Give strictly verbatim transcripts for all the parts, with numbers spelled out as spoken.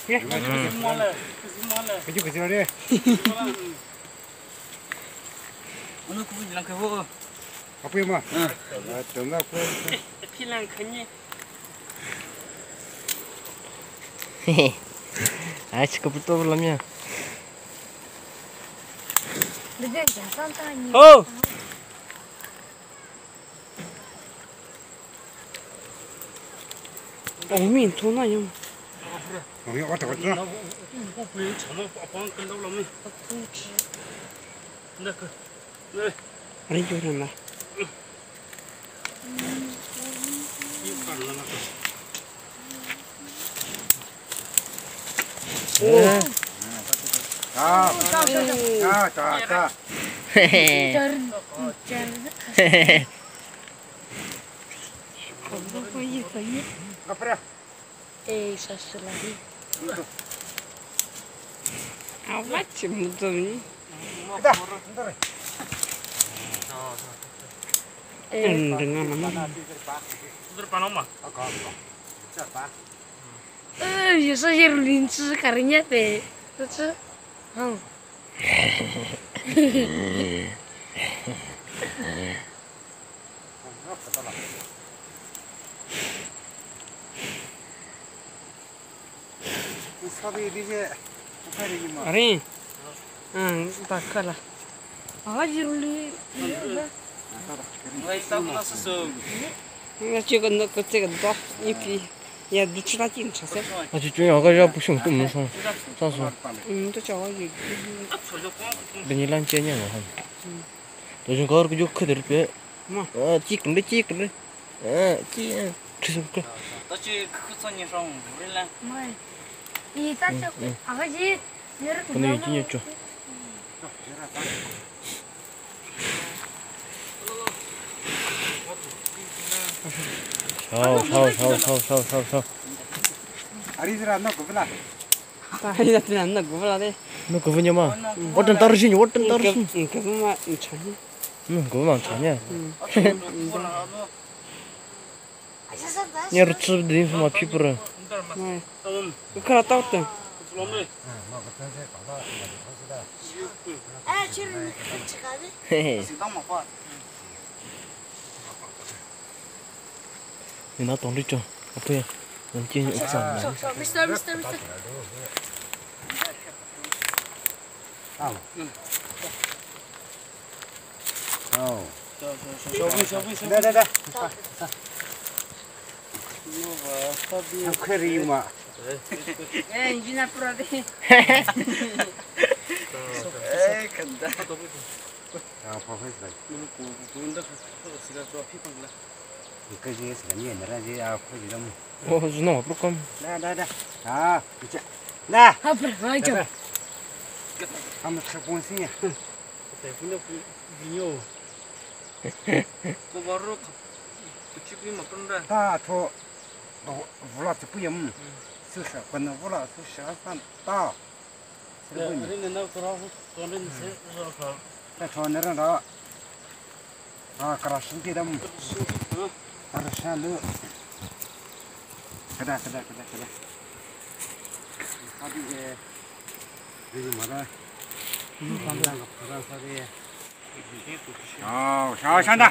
Kazim mole, kazim mole. Kazim, kazim mole. Anu kubu jilang kebo. Apa ya, Ma? Ah. Ah, tengah apa? Philang khanyi. Ai, chika puto lamya. Oh! Oh, min thona yam. Ori, ota, ota. Ari jorana. Eh. Ah, ah, ah, ah. Hehe. Kapra. Eh, sasala. Awat mutum ni. Kita, sebentar. Eh, dengan nama? Sebentar, Pak Noma. Oke, oke. Sebentar, Pak. Eh, ya saya rinci karinya teh. Terus, hmm. Ari. Ah, takala. Awat jiruli. Nga chikanda, kachikanda. Ipi. Ya, duchila chin chase. Achi chunya ka ja pushung tum song. Sa song. Mm, to chawa ji. Dani lan chenya lo han. To jung kar kuju khadir pe. Ma. Ah, chikle, chikle. Ah, chi, ah, khisum ke. Tachi khutsoni song, rila. Mai. I tachi, aga ji. Kani chi nya cho. Shao, shao, shao. Ari jira no kubla. Ta, ari jira no kubla de. No kubla ma. Otan tarjin, otan tarjin. Kubla ma, chani. Hmm, kubla ma chani. Hmm. Ni ruchu din suma pipura. Mai. Ukra tau ta. Hehe. Ina tong ri cho. Apa ya? Nanti ni uksa. Mister, Mister, Mister. Oh. Show me, show me, show me. Da, da, da. Sa, sa. Ang kari ma. Eh, engineer pro de. Eh, kanda. Ah, professor. Kaji sani nara ji a khoji dam. Oh, jino program. Da, da, da. Ah, icha. Da. Hapra, ai jo. Am khapon si ya. Te punya pu-, vinyo. Ko baru ka-, kuchik ni makan da. Ta tho. Vula tsu puyam. Susha, kono vula susha san ta. Ri nana kara hu, kara ni se, kara. Ta tho nara ra. Ah, kara shinti dam. Kara shalu. Kada, kada, kada, kada. Hadi, eh, ini mana? Ini mana? Kada, kada. Oh, shao, shanda.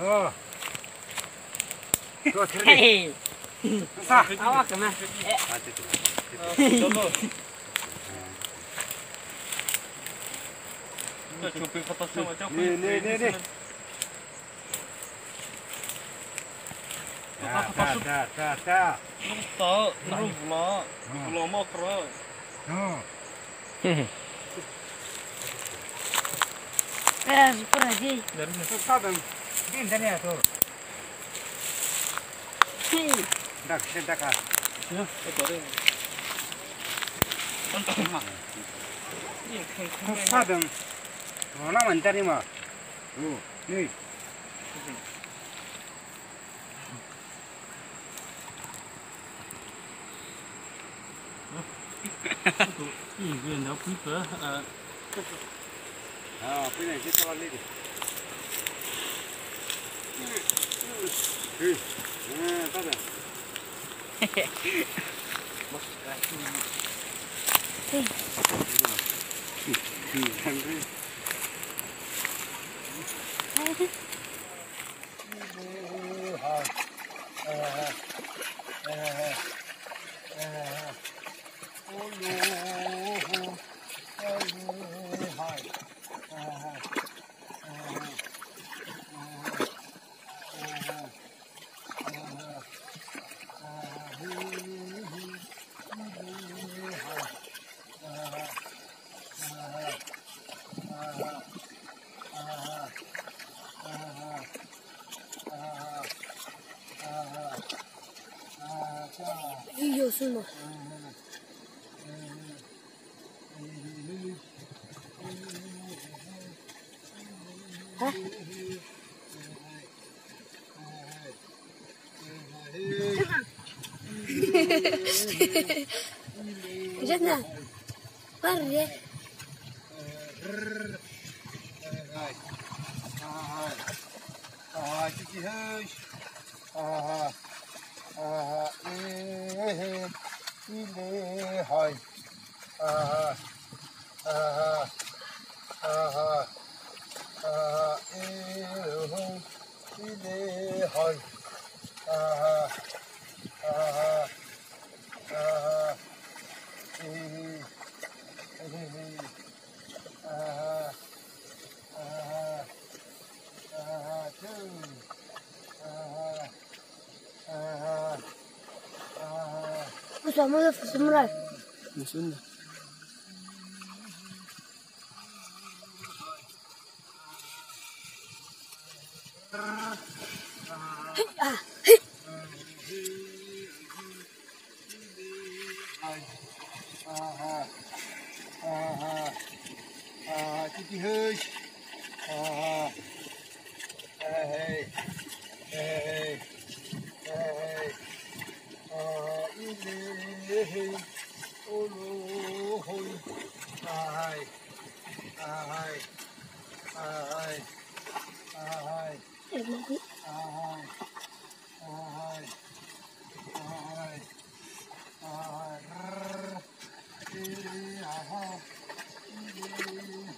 Oh. Hey. Sa. Awa kama. Ne, ne, ne, ne. Ta, ta, ta, ta, ta. Ta, ta, vula. Vula ma kara. Eh, super aja. Sa dang. Din dang ya to. Dak, shi dak. Sa dang. Mana mandar ni ma. Oh, ni. Ah, pina ki sala lidi. Hey, eh, tada. Video suma. Hah? Jana. Parre. Aha, aha, eh, eh, ile hai. Aha, aha, aha, aha, eh, ho, ile hai. Aha, aha, aha, eh, eh, aha, aha, aha, two, aha. Aha. Aha. Usa mo ya fusumra. Musun da. Hey, ah, hey. Aha. Aha. Aha. Titi hush. Aha. Hey. Hey. Hey. Ah, ile. Olo. Hoi. Ahai. Ahai. Ahai. Ahai. Ahai. Ahai. Ahai. Ahai. Rrrr. Ee, aha. Ee,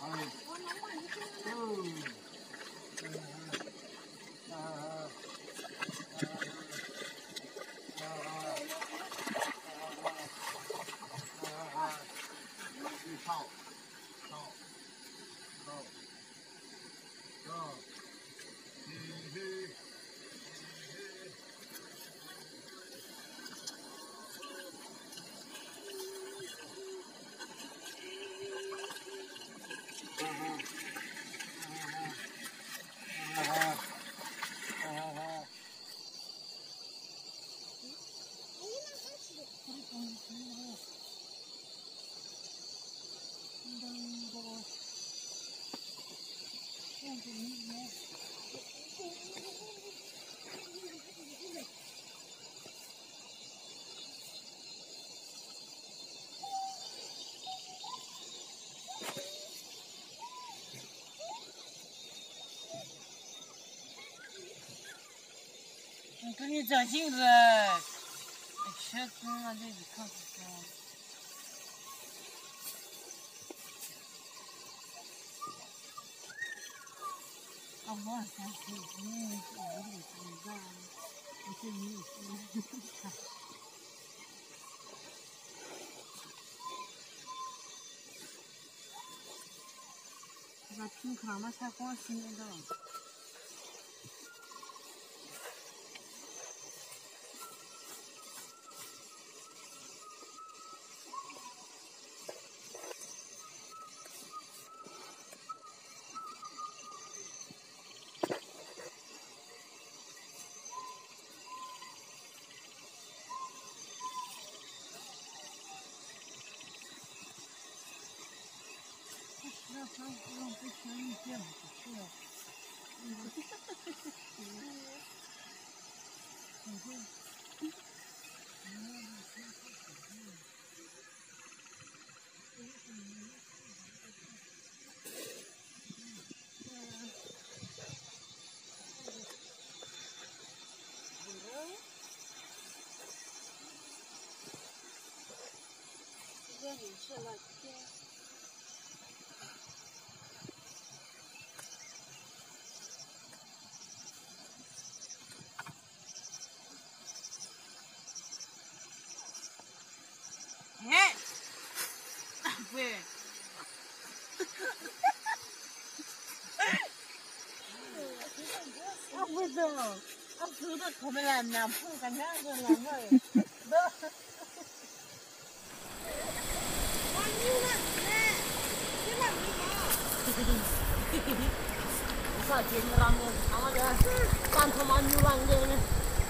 hai. Oo. Aha. Aha. Aha. Aha. Aha. Aha. Aha. Tuni zajing ra. Shak na de bikha.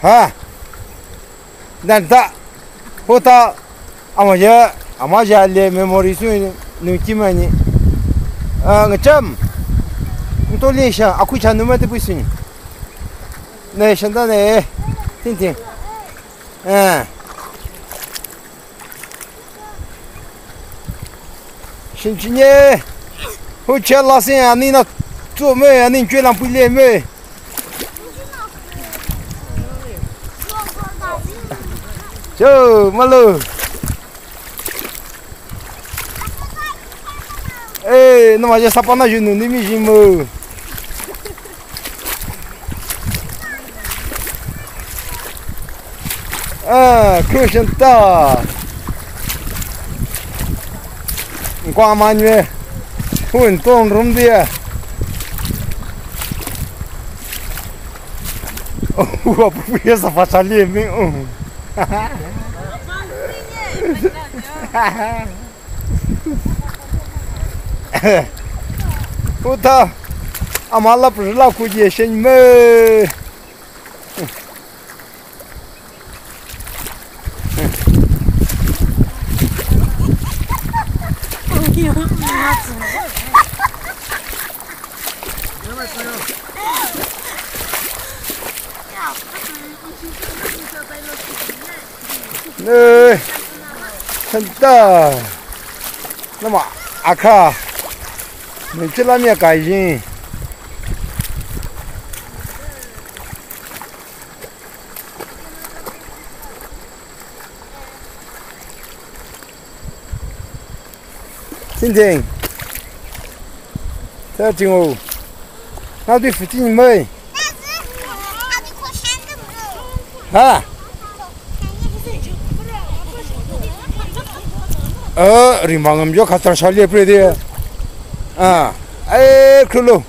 Ha. Nanda. Hota. Amaja, amaja le memory su nungkimani. Ah, ngacham. Ntoli sha, aku cha numa te puisin. Ne shanda ne. Ting ting. Eh. Shinchine. Hochela sin anina tume, anin chwe lam puile me. Cho, malu. Eh, nama je sapana junu ni mi jimu. Ah, Christian ta. Kwa manywe. Hun ton rum dia. Oh, apa punya sapa sali mi. Oh. Puta, amala prala kuji shen me. Ne, hanta. Nama akha. Ningchila mi akai jin. Ting ting. Thirteen o. Now do fifteen mai. Ha? Eh, rimangam jo khatar shali pre dia. Ah, eh, krulo.